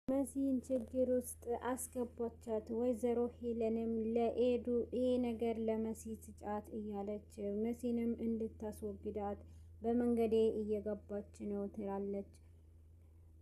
መሲን ችግር ውስጥ አስገባቻት። ወይዘሮ ሄለንም ለኤዱ ይሄ ነገር ለመሲ ስጫት እያለች መሲንም እንድታስወግዳት በመንገዴ እየገባች ነው ትላለች።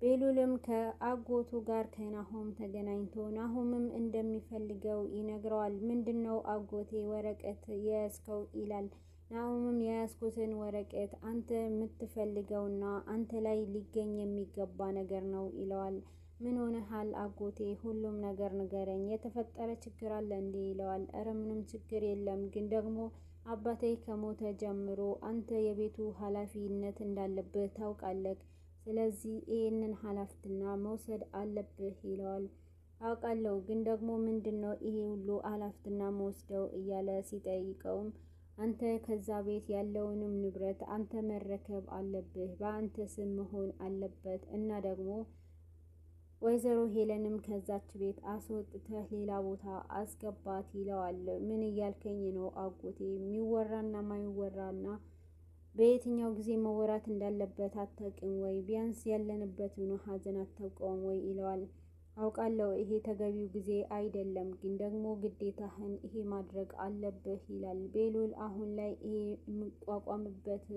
ቤሉልም ከአጎቱ ጋር ከናሆም ተገናኝቶ ናሆምም እንደሚፈልገው ይነግረዋል። ምንድን ነው አጎቴ ወረቀት የያዝከው ይላል። ናሆምም የያዝኩትን ወረቀት አንተ የምትፈልገውና አንተ ላይ ሊገኝ የሚገባ ነገር ነው ይለዋል። ምን ሆነሃል አጎቴ? ሁሉም ነገር ንገረኝ፣ የተፈጠረ ችግር አለ እንዴ? ይለዋል። እረ ምንም ችግር የለም፣ ግን ደግሞ አባቴ ከሞተ ጀምሮ አንተ የቤቱ ኃላፊነት እንዳለብህ ታውቃለህ። ስለዚህ ይህንን ኃላፊትና መውሰድ አለብህ ይለዋል። አውቃለሁ፣ ግን ደግሞ ምንድን ነው ይሄ ሁሉ ኃላፊትና መወስደው እያለ ሲጠይቀውም አንተ ከዛ ቤት ያለውንም ንብረት አንተ መረከብ አለብህ፣ በአንተ ስም መሆን አለበት እና ደግሞ ወይዘሮ ሄለንም ከዛች ቤት አስወጥተህ ሌላ ቦታ አስገባት ይለዋል። ምን እያልከኝ ነው አጎቴ? የሚወራና ማይወራና በየትኛው ጊዜ መወራት እንዳለበት አታውቅም ወይ? ቢያንስ ያለንበትን ሀዘን አታውቀውም ወይ? ይለዋል። አውቃለሁ ይሄ ተገቢው ጊዜ አይደለም፣ ግን ደግሞ ግዴታህን ይሄ ማድረግ አለብህ ይላል። ቤሉል አሁን ላይ ይሄ የምቋቋምበት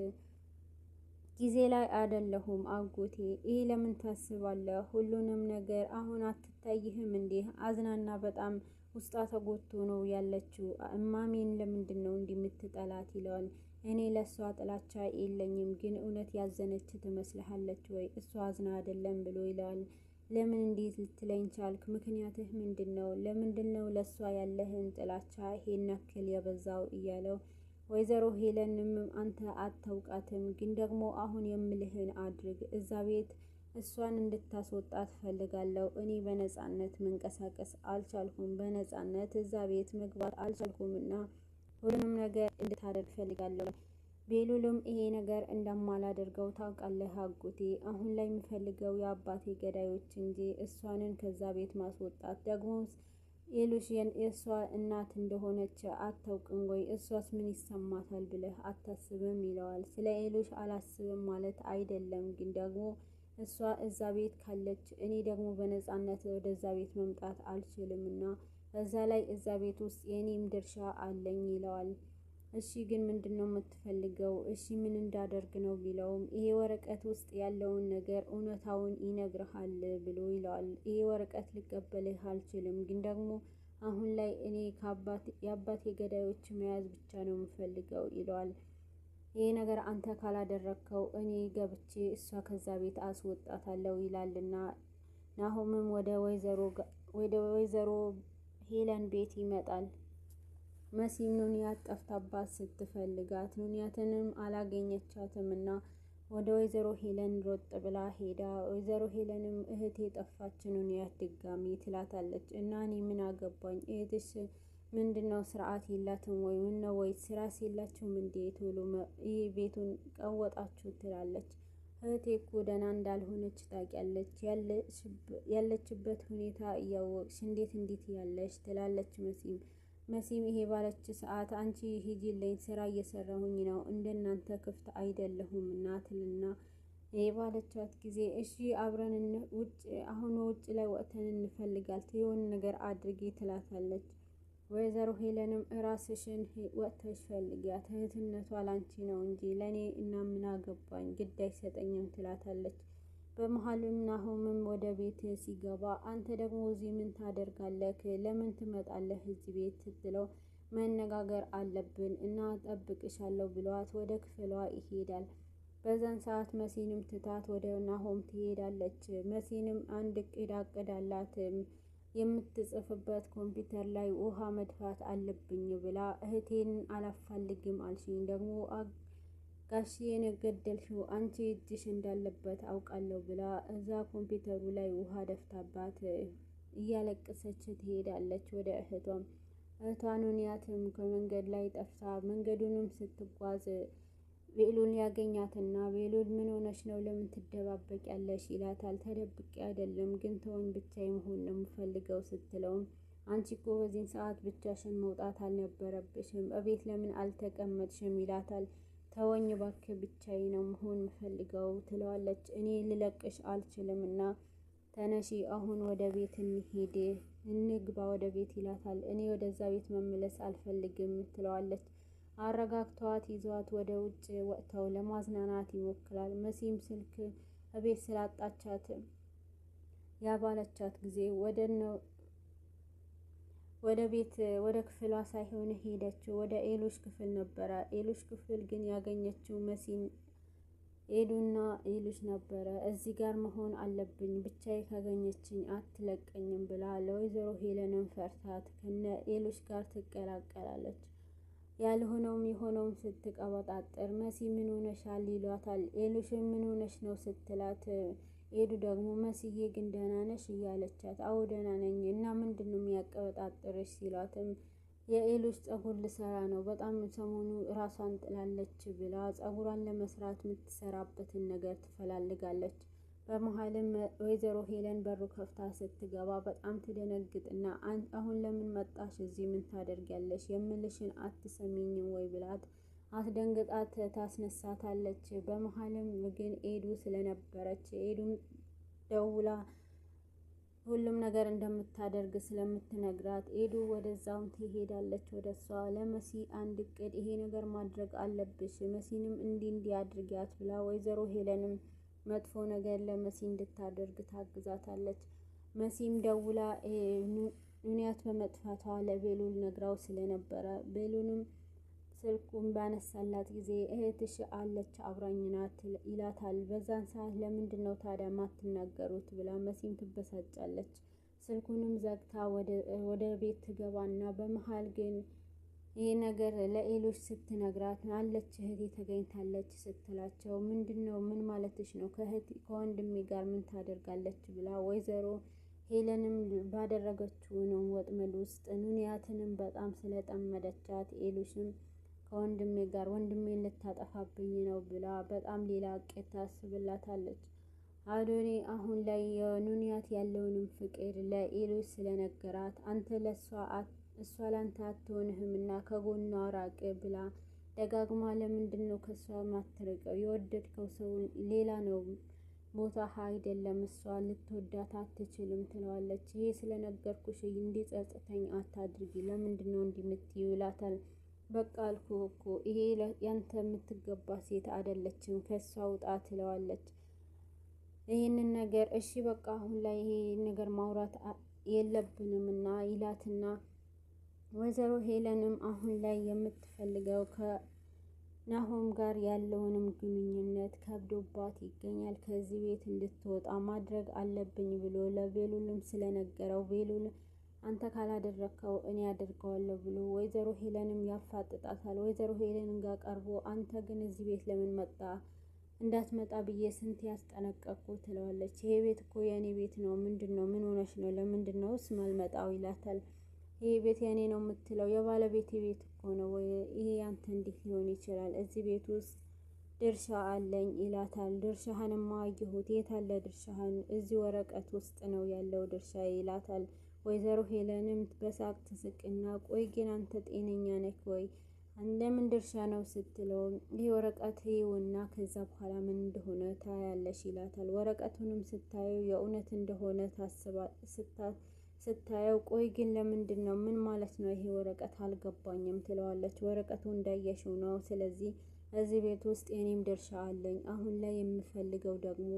ጊዜ ላይ አይደለሁም አጎቴ። ይህ ለምን ታስባለህ? ሁሉንም ነገር አሁን አትታይህም እንዴ? አዝናና በጣም ውስጧ ተጎድቶ ነው ያለችው። እማሜን ለምንድን ነው እንዲህ የምትጠላት? ይለዋል። እኔ ለእሷ ጥላቻ የለኝም፣ ግን እውነት ያዘነች ትመስልሃለች ወይ? እሷ አዝና አይደለም ብሎ ይለዋል። ለምን እንዴት ልትለኝ ቻልክ? ምክንያትህ ምንድን ነው? ለምንድን ነው ለእሷ ያለህን ጥላቻ ይሄን ያክል የበዛው? እያለው ወይዘሮ ሄለንም አንተ አታውቃትም፣ ግን ደግሞ አሁን የምልህን አድርግ። እዛ ቤት እሷን እንድታስወጣ ትፈልጋለሁ። እኔ በነጻነት መንቀሳቀስ አልቻልኩም፣ በነጻነት እዛ ቤት መግባት አልቻልኩም እና ሁሉንም ነገር እንድታደርግ ፈልጋለሁ። ቤሉልም ይሄ ነገር እንደማላደርገው ታውቃለህ አጎቴ። አሁን ላይ የምፈልገው የአባቴ ገዳዮች እንጂ እሷንን ከዛ ቤት ማስወጣት ደግሞ ኤሉሽ የእሷ እናት እንደሆነች አታውቅም ወይ? እሷስ ምን ይሰማታል ብለህ አታስብም? ይለዋል። ስለ ኤሉሽ አላስብም ማለት አይደለም፣ ግን ደግሞ እሷ እዛ ቤት ካለች እኔ ደግሞ በነፃነት ወደዛ ቤት መምጣት አልችልም እና በዛ ላይ እዛ ቤት ውስጥ የእኔም ድርሻ አለኝ ይለዋል። እሺ ግን ምንድን ነው የምትፈልገው? እሺ ምን እንዳደርግ ነው ቢለውም ይሄ ወረቀት ውስጥ ያለውን ነገር እውነታውን ይነግርሃል ብሎ ይለዋል። ይሄ ወረቀት ልቀበልህ አልችልም፣ ግን ደግሞ አሁን ላይ እኔ የአባቴ ገዳዮች መያዝ ብቻ ነው የምፈልገው ይለዋል። ይሄ ነገር አንተ ካላደረግከው እኔ ገብቼ እሷ ከዛ ቤት አስወጣታለሁ ይላልና ናሆምም ወደ ወይዘሮ ሄለን ቤት ይመጣል። መሲም ኑንያት ጠፍታባት ስትፈልጋት ኑንያትንም አላገኘቻትም እና ወደ ወይዘሮ ሄለን ሮጥ ብላ ሄዳ ወይዘሮ ሄለንም እህቴ ጠፋች ኑንያት ድጋሚ ትላታለች። እና እኔ ምን አገባኝ እህትሽ ምንድነው ስርዓት የላትም ወይ? ምነው ወይ ስራ የላችሁም እንዴ? ቶሎ ይህ ቤቱን ቀወጣችሁ ትላለች። እህቴ እኮ ደህና እንዳልሆነች ታውቂያለች። ያለችበት ሁኔታ እያወቅሽ እንዴት እንዴት ያለሽ ትላለች መሲም መሲም ይሄ ባለች ሰዓት አንቺ ሂጂልኝ ስራ እየሰራሁኝ ነው እንደናንተ ክፍት አይደለሁም እናትልና ይሄ ባለቻት ጊዜ እሺ አብረን ውጭ አሁን ውጭ ላይ ወጥተን እንፈልጋል የሆነ ነገር አድርጊ ትላታለች። ወይዘሮ ሄለንም እራስሽን ወጥተሽ ፈልጊያት እህትነቷ ላንቺ ነው እንጂ ለእኔ እና ምን አገባኝ ግድ አይሰጠኝም ትላታለች። በመሀልም ናሆምም ወደ ቤት ሲገባ አንተ ደግሞ እዚህ ምን ታደርጋለህ? ለምን ትመጣለህ እዚህ ቤት ስትለው መነጋገር አለብን እና ጠብቅሻለሁ ብሏት ወደ ክፍሏ ይሄዳል። በዛን ሰዓት መሲንም ትታት ወደ ናሆም ትሄዳለች። መሲንም አንድ እቅድ አቅዳላት የምትጽፍበት ኮምፒውተር ላይ ውሃ መድፋት አለብኝ ብላ እህቴን አላፋልግም አልሽኝ ደግሞ ጋሽዬን የገደልሽው አንቺ እጅሽ እንዳለበት አውቃለሁ ብላ እዛ ኮምፒውተሩ ላይ ውሃ ደፍታባት እያለቀሰች ትሄዳለች ወደ እህቷም። እህቷ ኑንያትም ከመንገድ ላይ ጠፍታ መንገዱንም ስትጓዝ ቤሉል ያገኛትና ቤሉል ምን ሆነሽ ነው? ለምን ትደባበቂያለሽ? ይላታል። ተደብቄ አይደለም ግን ተወኝ ብቻዬን መሆን ነው የምፈልገው ስትለውም አንቺ እኮ በዚህን ሰዓት ብቻሽን መውጣት አልነበረብሽም፣ እቤት ለምን አልተቀመጥሽም? ይላታል። ተወኝ እባክህ ብቻዬን ነው መሆን የምፈልገው ትለዋለች። እኔ ልለቅሽ አልችልም እና ተነሺ አሁን ወደ ቤት እንሂድ፣ እንግባ ወደ ቤት ይላታል። እኔ ወደዛ ቤት መመለስ አልፈልግም ትለዋለች። አረጋግተዋት ይዟት ወደ ውጭ ወጥተው ለማዝናናት ይሞክራል። መሲም ስልክ እቤት ስላጣቻት ያባለቻት ጊዜ ወደ ቤት ወደ ክፍሏ ሳይሆን ሄደችው ወደ ኤሉሽ ክፍል ነበረ። ኤሉሽ ክፍል ግን ያገኘችው መሲን ኤዱና ኤሉሽ ነበረ። እዚህ ጋር መሆን አለብኝ፣ ብቻዬ ካገኘችኝ አትለቀኝም ብላ ለወይዘሮ ሄለንን ፈርታት ከነ ኤሉሽ ጋር ትቀላቀላለች። ያልሆነውም የሆነውም ስትቀበጣጥር መሲ ምን ሆነሻል ይሏታል። ኤሉሽ ምን ሆነሽ ነው ስትላት ኤዱ ደግሞ መስዬ ግን ደህና ነሽ እያለቻት፣ አዎ ደህና ነኝ፣ እና ምንድን ነው የሚያቀበጣጥርሽ ሲሏትም የኤሉሽ ጸጉር ልሰራ ነው፣ በጣም ሰሞኑ ራሷን ጥላለች ብላ ጸጉሯን ለመስራት የምትሰራበትን ነገር ትፈላልጋለች። በመሀልም ወይዘሮ ሄለን በሩ ከፍታ ስትገባ በጣም ትደነግጥና አሁን ለምን መጣሽ? እዚህ ምን ታደርጊያለሽ? የምልሽን አትሰሚኝም ወይ ብላት አስደንግጣት ታስነሳታለች። በመሀልም ግን ኤዱ ስለነበረች ኤዱም ደውላ ሁሉም ነገር እንደምታደርግ ስለምትነግራት ኤዱ ወደዛውን ትሄዳለች። ወደ እሷ ለመሲ አንድ እቅድ ይሄ ነገር ማድረግ አለብሽ፣ መሲንም እንዲህ እንዲህ አድርጊያት ብላ ወይዘሮ ሄለንም መጥፎ ነገር ለመሲ እንድታደርግ ታግዛታለች። መሲም ደውላ ኑንያት በመጥፋቷ ለቤሉል ነግራው ስለነበረ ቤሉንም ስልኩን ባነሳላት ጊዜ እህትሽ አለች አብራኝ ናት ይላታል። በዛን ሰዓት ለምንድን ነው ታዲያ ማትናገሩት ብላ መሲም ትበሳጫለች። ስልኩንም ዘግታ ወደ ቤት ትገባና በመሀል ግን ይህ ነገር ለኤሎች ስትነግራት አለች እህቴ ተገኝታለች ስትላቸው ምንድን ነው ምን ማለትሽ ነው ከወንድሜ ጋር ምን ታደርጋለች ብላ ወይዘሮ ሄለንም ባደረገችው ነው ወጥመድ ውስጥ ኑንያትንም በጣም ስለጠመደቻት ኤሉሽም ከወንድሜ ጋር ወንድሜን ልታጠፋብኝ ነው ብላ በጣም ሌላ እቅድ ታስብላታለች። አዶኔ አሁን ላይ የኑንያት ያለውንም ፍቅር ለኤሉሽ ስለነገራት አንተ ለእሷ እሷ ላንተ አትሆንህም እና ከጎኗ ራቅ ብላ ደጋግማ ለምንድን ነው ከእሷ ማትርቀው? የወደድከው ሰው ሌላ ነው ቦታ አይደለም፣ እሷ ልትወዳት አትችልም ትለዋለች። ይሄ ስለነገርኩሽ እንዲጸጽተኝ አታድርጊ፣ ለምንድን ነው እንዲህ የምትይው ይላታል። በቃ አልኩህ እኮ ይሄ ያንተ የምትገባ ሴት አይደለችም፣ ከእሷ ውጣ ትለዋለች። ይህንን ነገር እሺ በቃ አሁን ላይ ይሄ ነገር ማውራት የለብንም እና ይላትና ወይዘሮ ሄለንም አሁን ላይ የምትፈልገው ከናሆም ጋር ያለውንም ግንኙነት ከብዶባት ይገኛል። ከዚህ ቤት እንድትወጣ ማድረግ አለብኝ ብሎ ለቤሉልም ስለነገረው ቤሉል አንተ ካላደረግከው እኔ አደርገዋለሁ ብሎ ወይዘሮ ሄለንም ያፋጥጣታል። ወይዘሮ ሄለን ጋር ቀርቦ አንተ ግን እዚህ ቤት ለምን መጣ? እንዳትመጣ ብዬ ስንት ያስጠነቀቅኩ ትለዋለች። ይሄ ቤት እኮ የእኔ ቤት ነው። ምንድን ነው? ምን ሆነሽ ነው? ለምንድን ነው ስማልመጣው? ይላታል። ይሄ ቤት የእኔ ነው የምትለው የባለቤቴ ቤት እኮ ነው ወይ? ይሄ ያንተ እንዴት ሊሆን ይችላል? እዚህ ቤት ውስጥ ድርሻ አለኝ ይላታል። ድርሻህንማ አየሁት። የት አለ ድርሻህን? እዚህ ወረቀት ውስጥ ነው ያለው ድርሻ ይላታል። ወይዘሮ ሄለንም በሳቅ ትስቅና ቆይ ግን አንተ ጤነኛ ነህ ወይ? ለምን ድርሻ ነው ስትለው ይህ ወረቀት ይኸውና ከዛ በኋላ ምን እንደሆነ ታያለሽ ይላታል። ወረቀቱንም ስታየው የእውነት እንደሆነ ስታየው ቆይ ግን ለምንድን ነው ምን ማለት ነው ይሄ ወረቀት አልገባኝም ትለዋለች። ወረቀቱ እንዳየሽው ነው። ስለዚህ እዚህ ቤት ውስጥ የኔም ድርሻ አለኝ። አሁን ላይ የምፈልገው ደግሞ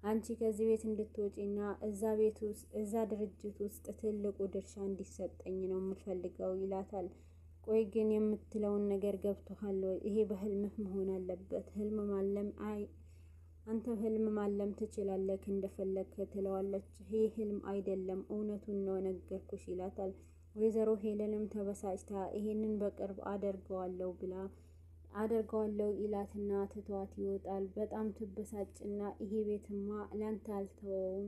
አንቺ ከዚህ ቤት እንድትወጪና እዛ ቤት ውስጥ እዛ ድርጅት ውስጥ ትልቁ ድርሻ እንዲሰጠኝ ነው የምፈልገው ይላታል። ቆይ ግን የምትለውን ነገር ገብቶሃል ወይ? ይሄ በህልምህ መሆን አለበት። ህልም ማለም አይ አንተ ህልም ማለም ትችላለህ እንደፈለግህ ትለዋለች። ይሄ ህልም አይደለም እውነቱን ነው ነገርኩሽ ይላታል። ወይዘሮ ሄለንም ተበሳጭታ ይሄንን በቅርብ አደርገዋለሁ ብላ አደርገዋለሁ ይላትና ትቷት ይወጣል። በጣም ትበሳጭና ይሄ ቤትማ ላንተ አልተወውም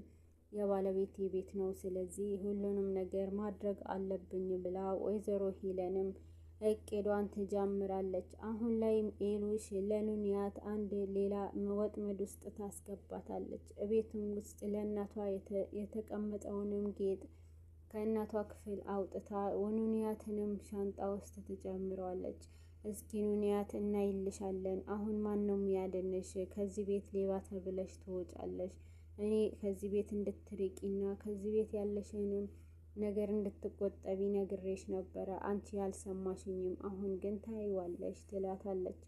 የባለቤቴ ቤት ነው፣ ስለዚህ ሁሉንም ነገር ማድረግ አለብኝ ብላ ወይዘሮ ሄለንም እቅዷን ትጀምራለች። አሁን ላይ ኤሉሽ ለኑንያት አንድ ሌላ ወጥመድ ውስጥ ታስገባታለች። እቤትም ውስጥ ለእናቷ የተቀመጠውንም ጌጥ ከእናቷ ክፍል አውጥታ ኑንያትንም ሻንጣ ውስጥ ትጨምረዋለች። እስኪ ኑንያት እናይልሻለን። አሁን ማን ነው የሚያድንሽ? ከዚህ ቤት ሌባ ተብለሽ ትወጫለሽ። እኔ ከዚህ ቤት እንድትርቂና ከዚህ ቤት ያለሽንም ነገር እንድትቆጠቢ ነግሬሽ ነበረ፣ አንቺ ያልሰማሽኝም። አሁን ግን ታይዋለሽ ትላታለች።